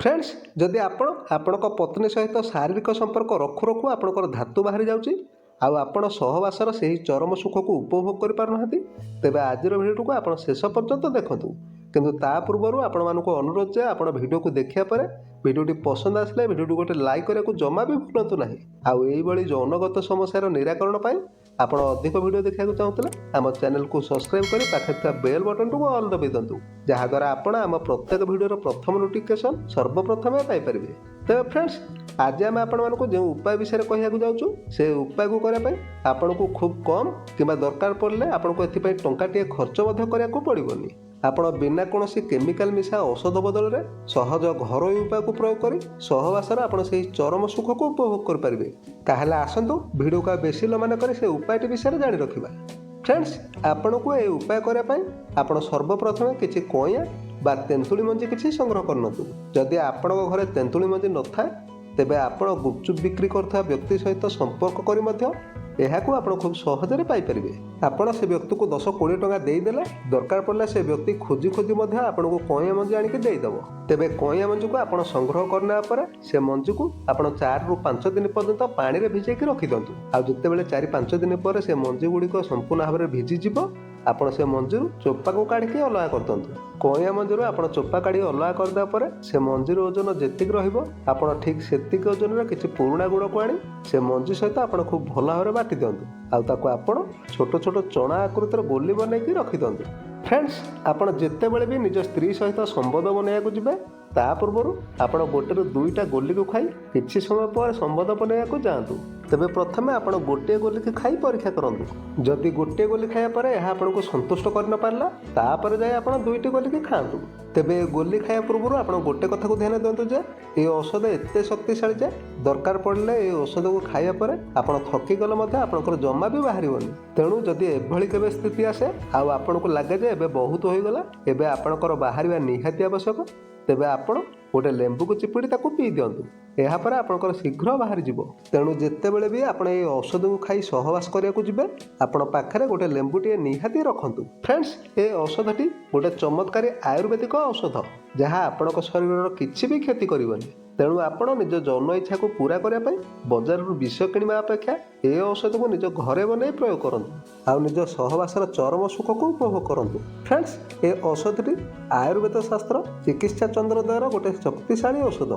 Friends, ଯଦି ଆପଣ ଆପଣଙ୍କ ପତ୍ନୀ ସହିତ ଶାରୀରିକ ସମ୍ପର୍କ ରଖୁ ରଖୁ ଆପଣଙ୍କର ଧାତୁ ବାହାରି ଯାଉଛି ଆଉ ଆପଣ ସହବାସର ସେହି ଚରମ ସୁଖକୁ ଉପଭୋଗ କରିପାରୁନାହାନ୍ତି, ତେବେ ଆଜିର ଭିଡ଼ିଓଟିକୁ ଆପଣ ଶେଷ ପର୍ଯ୍ୟନ୍ତ ଦେଖନ୍ତୁ। କିନ୍ତୁ ତା ପୂର୍ବରୁ ଆପଣମାନଙ୍କୁ ଅନୁରୋଧ ଯେ ଆପଣ ଭିଡ଼ିଓକୁ ଦେଖିବା ପରେ ଭିଡ଼ିଓଟି ପସନ୍ଦ ଆସିଲେ ଭିଡ଼ିଓଟି ଗୋଟେ ଲାଇକ୍ କରିବାକୁ ଜମା ବି ଭୁଲନ୍ତୁ ନାହିଁ। ଆଉ ଏଇଭଳି ଯୌନଗତ ସମସ୍ୟାର ନିରାକରଣ ପାଇଁ ଆପଣ ଅଧିକ ଭିଡ଼ିଓ ଦେଖିବାକୁ ଚାହୁଁଥିଲେ ଆମ ଚ୍ୟାନେଲକୁ ସବସ୍କ୍ରାଇବ୍ କରି ପାଖରେ ଥିବା ବେଲ୍ ବଟନଟିକୁ ଅଲ୍ ଦବାଇ ଦିଅନ୍ତୁ, ଯାହାଦ୍ୱାରା ଆପଣ ଆମ ପ୍ରତ୍ୟେକ ଭିଡ଼ିଓର ପ୍ରଥମ ନୋଟିଫିକେସନ୍ ସର୍ବପ୍ରଥମେ ପାଇପାରିବେ। ତେବେ ଫ୍ରେଣ୍ଡସ୍, ଆଜି ଆମେ ଆପଣମାନଙ୍କୁ ଯେଉଁ ଉପାୟ ବିଷୟରେ କହିବାକୁ ଯାଉଛୁ, ସେ ଉପାୟକୁ କରିବା ପାଇଁ ଆପଣଙ୍କୁ ଖୁବ୍ କମ୍ କିମ୍ବା ଦରକାର ପଡ଼ିଲେ ଆପଣଙ୍କୁ ଏଥିପାଇଁ ଟଙ୍କାଟିଏ ଖର୍ଚ୍ଚ ମଧ୍ୟ କରିବାକୁ ପଡ଼ିବନି। ଆପଣ ବିନା କୌଣସି କେମିକାଲ ମିଶା ଔଷଧ ବଦଳରେ ସହଜ ଘରୋଇ ଉପାୟକୁ ପ୍ରୟୋଗ କରି ସହବାସରେ ଆପଣ ସେହି ଚରମ ସୁଖକୁ ଉପଭୋଗ କରିପାରିବେ। ତାହେଲେ ଆସନ୍ତୁ, ଭିଡ଼ିଓକୁ ଆଉ ବେଶୀ ଲମ୍ବା ନ କରି ସେ ଉପାୟଟି ବିଷୟରେ ଜାଣି ରଖିବା। ଫ୍ରେଣ୍ଡସ୍, ଆପଣଙ୍କୁ ଏହି ଉପାୟ କରିବା ପାଇଁ ଆପଣ ସର୍ବପ୍ରଥମେ କିଛି କଇଁଆ ବା ତେନ୍ତୁଳି ମଞ୍ଜି କିଛି ସଂଗ୍ରହ କରିନିଅନ୍ତୁ। ଯଦି ଆପଣଙ୍କ ଘରେ ତେନ୍ତୁଳି ମଞ୍ଜି ନଥାଏ, ତେବେ ଆପଣ ଗୁପଚୁପ୍ ବିକ୍ରି କରୁଥିବା ବ୍ୟକ୍ତି ସହିତ ସମ୍ପର୍କ କରି ମଧ୍ୟ ଏହାକୁ ଆପଣ ଖୁବ୍ ସହଜରେ ପାଇପାରିବେ। ଆପଣ ସେ ବ୍ୟକ୍ତିକୁ 10-20 ଟଙ୍କା ଦେଇଦେଲେ ଦରକାର ପଡ଼ିଲେ ସେ ବ୍ୟକ୍ତି ଖୋଜି ଖୋଜି ମଧ୍ୟ ଆପଣଙ୍କୁ କଇଁଆ ମଞ୍ଜି ଆଣିକି ଦେଇଦେବ। ତେବେ କଇଁଆ ମଞ୍ଜିକୁ ଆପଣ ସଂଗ୍ରହ କରିନେବା ପରେ ସେ ମଞ୍ଜିକୁ ଆପଣ 4ରୁ 5 ଦିନ ପର୍ଯ୍ୟନ୍ତ ପାଣିରେ ଭିଜେଇକି ରଖିଦିଅନ୍ତୁ। ଆଉ ଯେତେବେଳେ 4-5 ଦିନ ପରେ ସେ ମଞ୍ଜି ଗୁଡ଼ିକ ସମ୍ପୂର୍ଣ୍ଣ ଭାବରେ ଭିଜିଯିବ, ଆପଣ ସେ ମଞ୍ଜିରୁ ଚୋପାକୁ କାଢ଼ିକି ଅଲଗା କରିଦିଅନ୍ତୁ। କଇଁଆ ମଞ୍ଜିରୁ ଆପଣ ଚୋପା କାଢ଼ି ଅଲଗା କରିଦେବା ପରେ ସେ ମଞ୍ଜିର ଓଜନ ଯେତିକି ରହିବ, ଆପଣ ଠିକ୍ ସେତିକି ଓଜନର କିଛି ପୁରୁଣା ଗୁଡ଼କୁ ଆଣି ସେ ମଞ୍ଜି ସହିତ ଆପଣ ଖୁବ୍ ଭଲ ଭାବରେ ବାଟି ଦିଅନ୍ତୁ। ଆଉ ତାକୁ ଆପଣ ଛୋଟ ଛୋଟ ଚଣା ଆକୃତିର ଗୋଲି ବନେଇକି ରଖିଦିଅନ୍ତୁ। ଫ୍ରେଣ୍ଡସ୍, ଆପଣ ଯେତେବେଳେ ବି ନିଜ ସ୍ତ୍ରୀ ସହିତ ସମ୍ବନ୍ଧ ବନେଇବାକୁ ଯିବେ, ତା ପୂର୍ବରୁ ଆପଣ ଗୋଟେରୁ ଦୁଇଟା ଗୋଲିକୁ ଖାଇ କିଛି ସମୟ ପରେ ସମ୍ବନ୍ଧ ବନେଇବାକୁ ଯାଆନ୍ତୁ। ତେବେ ପ୍ରଥମେ ଆପଣ ଗୋଟିଏ ଗୋଲିକୁ ଖାଇ ପରୀକ୍ଷା କରନ୍ତୁ। ଯଦି ଗୋଟିଏ ଗୋଲି ଖାଇବା ପରେ ଏହା ଆପଣଙ୍କୁ ସନ୍ତୁଷ୍ଟ କରିନପାରିଲା, ତାପରେ ଯାଇ ଆପଣ ଦୁଇଟି ଗୋଲିକି ଖାଆନ୍ତୁ। ତେବେ ଏ ଗୋଲି ଖାଇବା ପୂର୍ବରୁ ଆପଣ ଗୋଟେ କଥାକୁ ଧ୍ୟାନ ଦିଅନ୍ତୁ ଯେ ଏ ଔଷଧ ଏତେ ଶକ୍ତିଶାଳୀ ଯେ ଦରକାର ପଡ଼ିଲେ ଏ ଔଷଧକୁ ଖାଇବା ପରେ ଆପଣ ଥକିଗଲେ ମଧ୍ୟ ଆପଣଙ୍କର ଜମା ବି ବାହାରିବନି। ତେଣୁ ଯଦି ଏଭଳି କେବେ ସ୍ଥିତି ଆସେ ଆଉ ଆପଣଙ୍କୁ ଲାଗେ ଯେ ଏବେ ବହୁତ ହୋଇଗଲା, ଏବେ ଆପଣଙ୍କର ବାହାରିବା ନିହାତି ଆବଶ୍ୟକ, ତେବେ ଆପଣ ଗୋଟେ ଲେମ୍ବୁକୁ ଚିପୁଡ଼ି ତାକୁ ପିଇ ଦିଅନ୍ତୁ। ଏହାପରେ ଆପଣଙ୍କର ଶୀଘ୍ର ବାହାରିଯିବ। ତେଣୁ ଯେତେବେଳେ ବି ଆପଣ ଏଇ ଔଷଧକୁ ଖାଇ ସହବାସ କରିବାକୁ ଯିବେ, ଆପଣ ପାଖରେ ଗୋଟେ ଲେମ୍ବୁଟିଏ ନିହାତି ରଖନ୍ତୁ। ଫ୍ରେଣ୍ଡସ୍, ଏ ଔଷଧଟି ଗୋଟେ ଚମତ୍କାରୀ ଆୟୁର୍ବେଦିକ ଔଷଧ, ଯାହା ଆପଣଙ୍କ ଶରୀରର କିଛି ବି କ୍ଷତି କରିବନି। ତେଣୁ ଆପଣ ନିଜ ଯୌନ ଇଚ୍ଛାକୁ ପୂରା କରିବା ପାଇଁ ବଜାରରୁ ବିଷ କିଣିବା ଅପେକ୍ଷା ଏ ଔଷଧକୁ ନିଜ ଘରେ ବନେଇ ପ୍ରୟୋଗ କରନ୍ତୁ ଆଉ ନିଜ ସହବାସର ଚରମ ସୁଖକୁ ଉପଭୋଗ କରନ୍ତୁ। ଫ୍ରେଣ୍ଡସ୍, ଏ ଔଷଧଟି ଆୟୁର୍ବେଦ ଶାସ୍ତ୍ର ଚିକିତ୍ସା ଚନ୍ଦ୍ରୋଦୟର ଗୋଟେ ଶକ୍ତିଶାଳୀ ଔଷଧ।